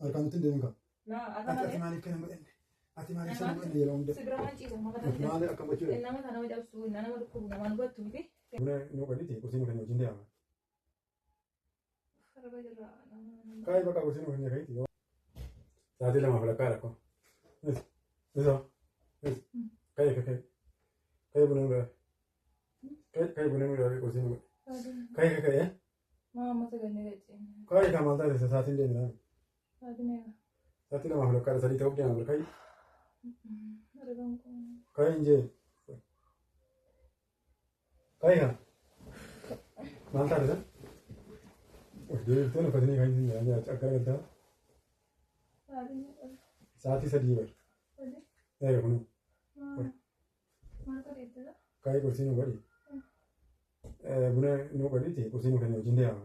Harkaan nutti hin deemin kaa. Laa arra Ati ati malee. maaliif kana hin godhanne? Ati maaliif sana hin godhanne yeroo hunda? Si bira waan ciisa mata Ati maaliif akkam gochuu dha? Nama nama cabsu, nama dhukkubu, nama hubattu miti. Buna nu godhiti qursii nu kenni wajjin deema. Arba jirra nama. Kaayii bakka qursii nu kenni kaayiti. Sa'aatii lamaaf lakkaa rakkoo. Isa. Isa. Kaayii kaayii. Kaayii buna nu godhe. Kaayii buna nu godhe qursii nu godhe. Kaayii kaayii. Maa amma saganne gachiin. Kaayii kan maal taate sa'aatiin deemna. Sa'aatii meeqa? Sa'aatii lamaaf lakkaa sadii ta'uuf deema kaayii. Arbaan kun. Kaayii hin jee. Kaayii kan. Maal taate san? Of deebiftee uffatanii kan isin jedhan akka galtaa. Sa'aatii meeqa? Sa'aatii sadii bar. Sadii. Eega kunuu. Maal godhettudha? Kaayii qursii nu godhi. Buna nu godhiti qursii nu kenni wajjin deema.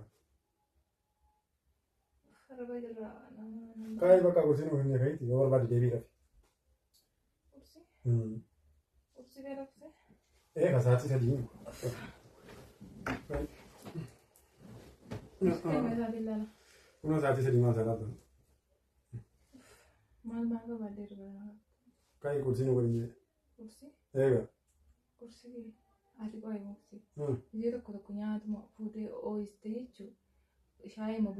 Arba jirra nama. Kaayii bakka qursii nu kenni kaayiti yoo barbaade deebii rafi. Qursii? Qursii beelofte? Eega sa'aatii sadii. Deemee isaatiin laala. Kunoo sa'aatii sadii maal ta'a? Maal maal barbaadde irra? Kaayii qursii nu godhi. Qursii? Eega. Qursii ati qo'ee muksii. Biyya tokko tokko nyaatuma fuutee ooyistee jechuudha. Shaayima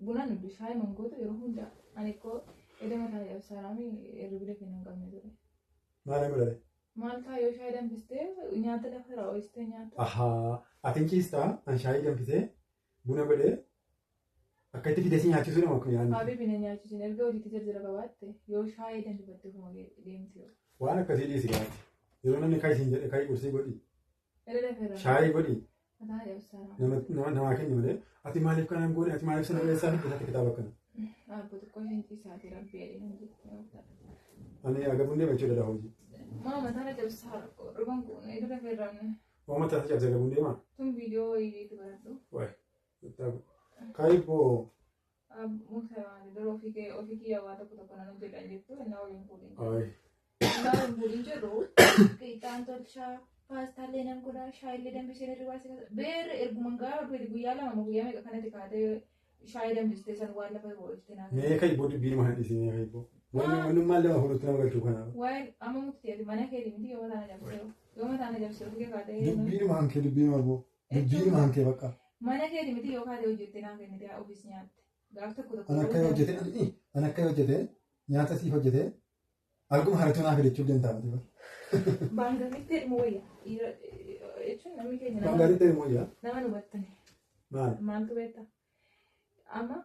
buna nuti shaayima gootu yeroo hunda ani koo edda mataa cabsaaraami hirribida keenya hin qabne ture. Maal hin godhate? Maal ta'a yoo shaayii danfistee nyaata lafa irraa ooyistee nyaata. Ahaa. Ati hin ciistaa an shaayii danfisee buna godhee akka itti fidee si nyaachisuu nama kun yaadni. Habibi na nyaachisin erga hojiitti jarjara qabaatte yoo shaayii danfifatte ofuma deemti yoo. Waan akkasii dhiisi gaati. Yeroo namni kayi siin jedhe kayi qursii godhi. Edda lafa irraa. Shaayii godhi. Mataa cabsaaraami. Nama namaa kenni malee ati maaliif kana hin goone ati maaliif sana eessaa fidde isaatti kitaaba akkana. Abbo xiqqoo isheen ciisaati rabbi jedhee nan jette. Ani agabuun deema jechuudha daa hojii. Maa mataa cabsaa dhugan kun edda lafa irraa. Waan mataa isaa cabsee agabuun deema. Tun viidiyoo wayiitu baradhu. Waay. Kayi boo. Musa dura ofii kee ofii kiyya waa tokko tokko nan hojjedhan jettu innaa waliin fuudhin. Ayi. Innaa waliin fuudhin jedhu qixxaan tolchaa paastaalee nan godhaa shaayillee danfisee hirribaa si kasa beerri erguman gaafa dhufeeti guyyaa lama moo guyyaa meeqa kanatti kaatee shaayii danfistee san waan lafa ooyistee naa Mee kayi boo dubbii nama kan dhiisii mee kayi boo. Wanni maal lama fuudhutti nama galchuu kanaaf. Waa'een amma mukti ati mana keeti miti yoo mataan cabsee yoo mataan cabsee ofii kee kaatee Dubbii nama hankee dubbii nama boo. Dubbii nama hankee bakka. Mana keeti miti yoo kaatee hojjettee naa kennite ofiis nyaatte. Gaaf tokko tokko. An akka hojjete an akka hojjete nyaata siif hojjete arguma harituu naa fidachuuf deemtaa miti bar. Baangalitti jedhamu wayya. Dhiira jechuun namni keenya nama Baangalitti jedhamu wayya. nama nu battani. Maal? Maaltu beektaa? Amma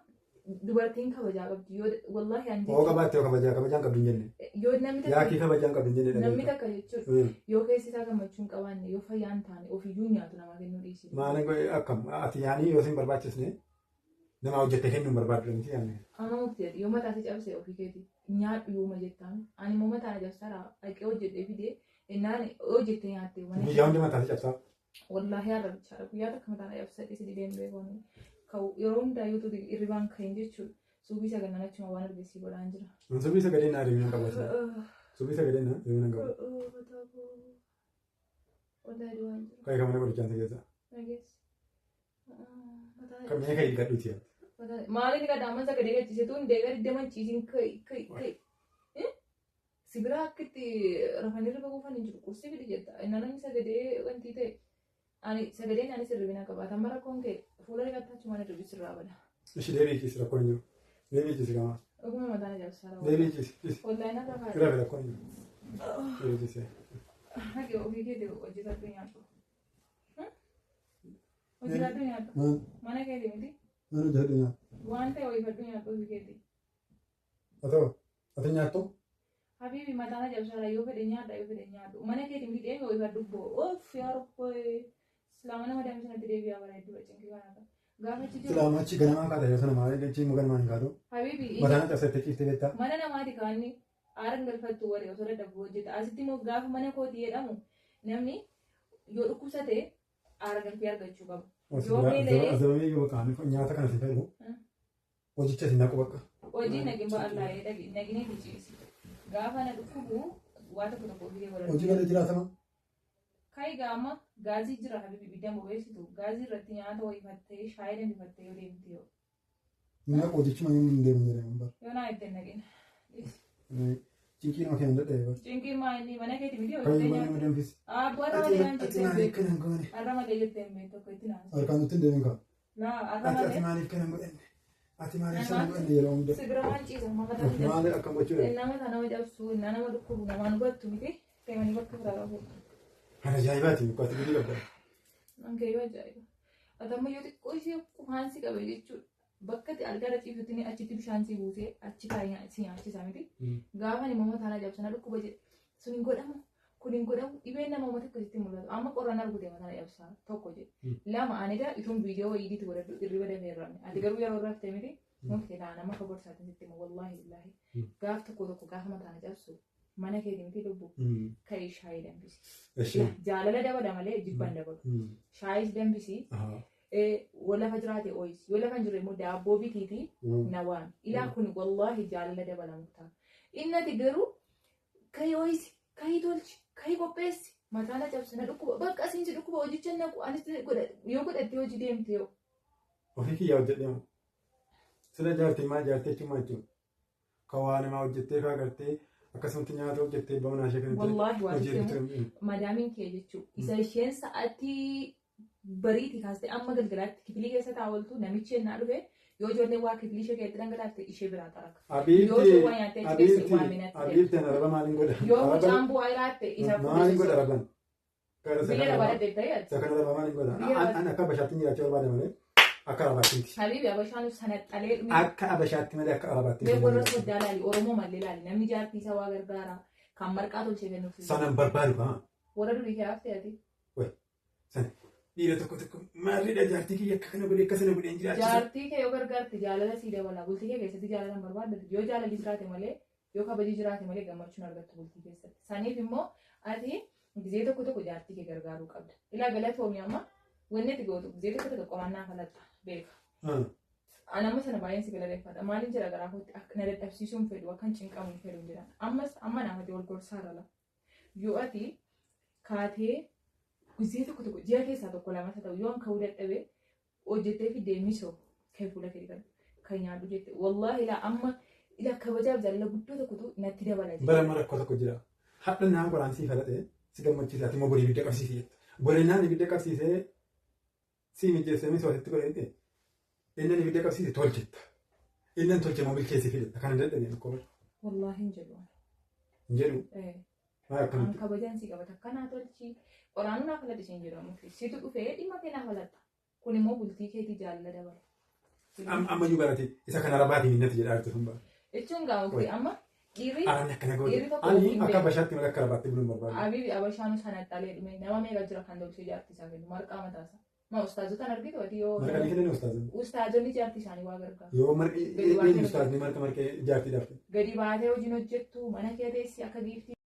dubartiin kabajaa qabdi yoo wallaahi ani Hoo qabaatte yoo kabajaa kabajaan qabdu hin jenne. Yoo namni takka Yaakii kabajaan qabdu hin jenne. Namni takka jechuun yoo keessi isaa gammachuu hin qabaanne yoo fayyaa hin taane ofiyyuu nyaatu namaa kennuu dhiisi. Maal akkam ati yaanii yoo sin barbaachisne nama hojjette kennuu hin barbaaddu miti yaani. Amma mukti jedhi yoo mataa si cabse ofii keeti nyaadhu yooma jettaan ani immoo mataa na cabsara dhaqee hojjedhee fidee innaan hojjette nyaatte mana Guyyaa hundi mataa si cabsaa. Wallaahi har'a bichaadha guyyaa takka mataa na cabsa dhiisi dideen beekoon ka'u yeroo hundaa yoo tuuti irribaan ka'in jechuudha suubii sagannan achuma waan arge sii godhaan jira. An subii sagalee naa deemee hin qabu asii. Subii sagalee naa deemee hin qabu. Mataa koo wallaahi du'aan jira. Ka'ee kan mana qorichaan si keessa. Nageessi. Kan mee ka'ii gadhuuti yaa. Maaliin dhiqadha amma sagalee gachiise tun deegaa digdaman ciisin ka'i ka'i ka'i. Si biraa akka itti rafanii riba kuufan hin jiru qursii fidi jetta. Innaa namni sagalee wanti ta'e ani sagaleen anis hirribina qabaata. Amma rakkoon kee fuula dhiqatta achumaan hirribi sirraa bada. Ishi deebii ciisi rakkoon hin jiru. Deebii ciisi qaama. Dhuguma mataan ajaa'ibsaa Deebii ciisi ciisi. Wallaahi narra faaya. Irra rakkoon hin jiru. Deebii ciisi. Haqi ofii keetii hojjetadhu nyaadhu. Hojjetadhu nyaadhu. Maal Mana keetii miti. maal hojjetadhu nyaadhu? Waan ta'e hojjetadhu nyaadhu ofii keetii. Haa ta'u ati nyaattu? Habibi mataan ajaa'ibsaadha yoo fedhe nyaadha yoo fedhe nyaadhu. Mana keetii miti deemi hojjetadhu boo. Of yaa rabbi. Islaama nama deemsa natti deebi'aa bara hedduu cinqii kana qaba. Gaafa achi jiru. Silaa achi ganamaa kaata yoo sana maal achi immoo ganamaan hin kaatu. Habibi Mataan cabsattee ciiftee beektaa? mana namaati kaanni aaran galfattu warri osoo dadhabbu hojjeta. Asitti immoo gaafa mana kooti jedhamu namni yoo dhukkubsate aara galfii argachuu qaba. Yoo beela'ee Azabamee yoo bakka nyaata kana si fedhu hojicha si naqu bakka. Hojii nagin ba'allaa'ee naginee ciisi. Gaafa na dhukkubu waa tokko tokko ofii godhadhu. Hojii malee jiraatama. Kayi gaama gaazii jira habibi ibidda bobeessitu gaazii irratti nyaata wayifattee shaayii danfifattee yoo deemte yoo. Inni jechuun hin deemu jedhee bara. Yoo naa ittiin nagina. Cinqii nama keenya dadhabee bara. Cinqiin maa inni mana keeti miti Kayyuu hojjetee bana nyaata. nama danfisi. Abbaa har'a malee naan Ati jettee hin maaliif beektu. kana hin goone? Har'a malee jettee hin beektu akka itti naan. Harkaan nutti hin deemin kaa. Naa har'a Ati malee. maaliif kana hin godhanne? Ati maaliif sana hin godhanne yeroo hunda? Si bira waan ciisa mataa hin Maali akkam gochuu dha? Nama nama cabsu, nama dhukkubu, namaan hubattu miti. Deemanii bakka biraa qabu. Kan ajaa'ibaati muka ati gudii qabda. Nan yoo ajaa'iba. Ati amma yoo xiqqoo ishee qufaan si qabe jechuudha. Bakka itti algaarra ciiftutti ni achitti bishaan si buusee achi taa'ee si nyaachisa miti. Gaafa immoo mataan ajaa'ibsa na dhukkuba jedhe. Sun hin godhamu. Kun hin godhamu. Dhibeen nama uummata akkasitti mul'atu. Amma qorraan argute mataan ajaa'ibsa tokko jedhe. Lama anida ituun viidiyoo wayiidiitti godhadhu irriba dafee irraa. Ati garuu yeroo raftee miti. Mufti laa nama akka gorsaatiin sitti himu wallaahi billaahi. Gaaf tokko tokko gaafa mataan ajaa'ibsu mana keeti miti lubbu ka'ee shaayii danfisi. Jaalala dabala malee jibban dabalu. Shaayis danfisi. Yoo lafa jiraate ooyis. Yoo lafa hin jirre immoo daabboo bitiiti na waami. Ilaa kun wallaahi jaalala dabala muktaa. Inni ati garuu ka'ii ooyisi, ka'ii tolchi, ka'ii qopheessi. Mataan cabsa na dhukkuba. Bakka asiin si dhukkuba hojicha naqu anis yoo godhattee hojii deemte yoo. Ofii kiyyaa hojjedhee moo? Sila jaartii maal jaartii jechuun maal jechuudha? Ka waa namaa hojjettee kaa gartee akkasumatti nyaata hojjettee bamanaa ishee kan Wallaahi waan hojii sitti hojjetu. Madaamiin kee jechuun isa isheen sa'aatii bariitii kaastee amma galgalaatti kifilii keessa taa'oltu namichi ennaa dhufe yoo ijoolleen waa kifilii ishee keessatti dhangalaafte ishee biraa xaraka. Yoo isheen waa nyaattee achi keessa waa minatti Abiibti ana araba maaliin godha? Yoo mucaan bu'aa jiraatte isa Maaliin godha arabaan? Biyya arabaa deddeebi'ee ati. Isa kana arabaa maaliin godha? Biyya arabaa- Ani akka abashaatti jiraachuu barbaada malee akka arabaatti miti. Habiibi abashaan sana xalee dhume. Akka abashaatti malee akka arabaatti Mee warra miti. soddaa laali Oromoo mallee laali namni jaartii isaa waa gargaara kan marqaa tolchee kennuuf. Sanan barbaadu kaa. Warra durii kee haftee ati. Dhiira tokko tokko maarriidha jaartii kiyya akka kana godhe akka sana godhe hin jiraachisa. Jaartii kee yoo gargaarte jaalala sii dabala bultii kee keessatti jaalala hin barbaaddu yoo jaalalli jiraate malee yoo kabajii jiraate malee gammachuun argattu bultii keessatti. Saniif immoo ati gizee tokko tokko jaartii kee gargaaruu qabda. Ilaa galatoomii amma wanni ati gootu gizee tokko tokko qorannaa falatta beeka. Ani amma sana baay'een si galateeffadha. Maaliin jira garaa kootti akka na dadhabsiisuun fedhu akkan cinqamu hin fedhu jira. Ammas amma naaf ati wal gorsaarra la. Yoo ati kaatee gizee tokko tokko ji'a keessaa tokko lamas haa ta'u yoo an ka'uu dadhabe hojjettee fi deemisoo kan fuula kee dhiqadhu kan nyaadhu jette wallaahi ilaa amma ilaa kabajaaf jaalala guddoo tokkotu natti dabala jechuudha. Bara amma rakkoo tokko jira. Hadha naan qoraan sii falaxee si gammachiise ati immoo borii ibidda qabsiisi jetta. Borii naan ibidda qabsiisee sii mijjeessee misoo asitti godhe inni ibidda qabsiise tolchetta. Inni an tolche immoo bilcheessii fidetta. Kana dadhabee rakkoo bara. Wallaahi hin jedhu. Hin jedhu. Maal An akkamitti? kabajaan si qabata akkanaa tolchi qoraanuu naa faladhi siin jedhu amma situ dhufee dhimma kee naa falatta. Kun immoo bultii keetii jaalala dabala. Ammayyuu barate isa kana arabaatiin hin natti jedhaa jirtu sun bara. Jechuun gaa amma dhiirri Arabni akkana godhe. Dhiirri tokko Ani hin akka beeku. abashaatti malee akka arabaatti buluun barbaadu. Abiibi abashaanu sana xalee dhume nama meeqa jira kan tolchee jaartii isaa kennu marqaa mataasaa. Ma ustaazotaan argitu ati yoo Marqa ni kennan ustaazonni. ustaazonni jaartii isaanii waa gargaaru. Yoo marqi Gadi baatee eenyu ustaazni marqa marqee jaartiidhaaf. Gadi baatee hojiin hojjettu mana kee teessi akka giiftii.